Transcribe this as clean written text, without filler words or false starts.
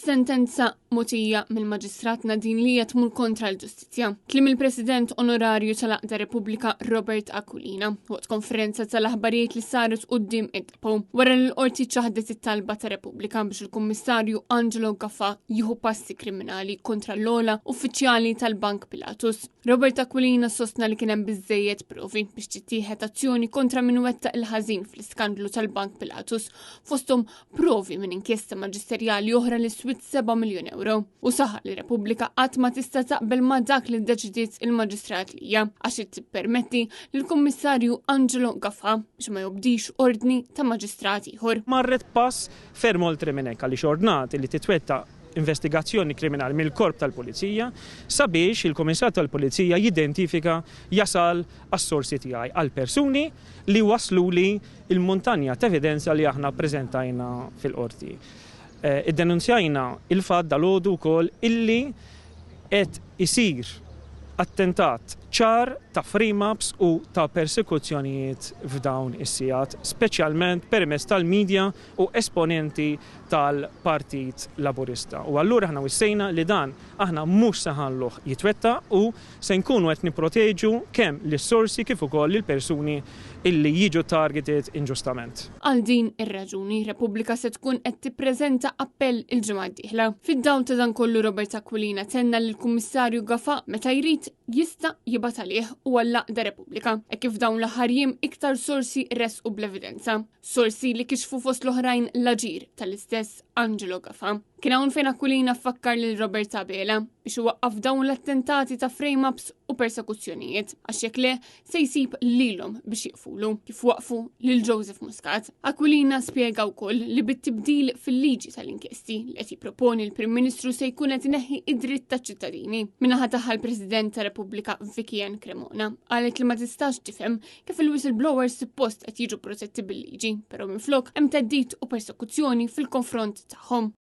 Is-sentenza mogħtija mill-Maġistrat Nadine Lia tmur kontra l-ġustizzja. Kliem il-President Onorarju tal-Għaqda Repubblika Robert Aquilina waqt konferenza tal-aħbarijiet li saret quddiem id-depo wara li l-qorti ċaħdet it-talba ta' Repubblika biex il-Kummissarju Angelo Gafà jieħu passi kriminali kontra l-ogħla uffiċjali tal-Bank Pilatus. Robert Aquilina sostna li kien hemm biżżejjed provi biex tittieħed azzjoni kontra min wettaq il-ħażin fl-iskandlu tal-Bank Pilatus fosthom provi minn inkjesta maġisterjali oħra li swit 7 miljun euro. U saħaq li Repubblika qatt ma tista' taqbel ma' dak li ddeċidiet il-Maġistrat Lija għax tippermetti lill-Kummissarju Angelo Gafà biex ma jobdix ordni ta' maġistrat ieħor. Marret pass ferm oltre minn hekk għaliex ordnat li titwettaq investigazzjoni kriminali mill-Korp tal-Pulizija sabiex il-Kummissarju tal-Pulizija jidentifika jasal għas-sorsi tiegħi, għall-persuni li wassluli il-muntanja t'evidenza li aħna ppreżentajna fil-Qorti. Iddenunzjajna il-fatt dalgħodu wkoll illi qed isir attentat ċar ta' frame-ups u ta' persekuzzjonijiet f'dawn is-sigħat, speċjalment permezz tal-media u esponenti tal-Partit Laburista. U allura aħna wissejna li dan aħna mhux se nħalluh jitwettaq u Se nkunu qed nipproteġu kemm lis-sorsi kif ukoll lill-persuni illi jiġu targeted inġustament. Għal din ir-raġuni, Repubblika se tkun qed tippreżenta appell il-ġimgħa d-dieħla. Fid-dawl ta' dan kollu Robert Aquilina tenna li l-Kummissarju Gafà meta jrid jista' jibgħat għalih u għall-għaqda Repubblika, hekk kif f'dawn l-aħħar jiem iktar sorsi ressqu bl-evidenza. Sorsi li kixfu fost l-oħrajn l-aġir tal-istess Angelo Gafà. Kien hawn fejn Aquilina fakkar lil Robert Abela biex iwaqqaf dawn l-attentati ta' frame-ups u persekuzzjonijiet, għax jekk le se jsib lilhom biex jiqfulu, kif waqfu lil Joseph Muscat. Aquilina spjega wkoll li bit-tibdil fil-liġi tal-inkjesti li qed jipproponi l-Prim Ministru se jkun qed ineħħi id-dritt taċ-ċittadini. Min-naħa tagħha l-President ta' Repubblika Vicky Ann Cremona qalet li ma tistax tifhem kif il-whistleblowers suppost qed jiġu protetti bil-liġi, però minflok hemm theddid u persekuzzjoni fil-konfront tagħhom.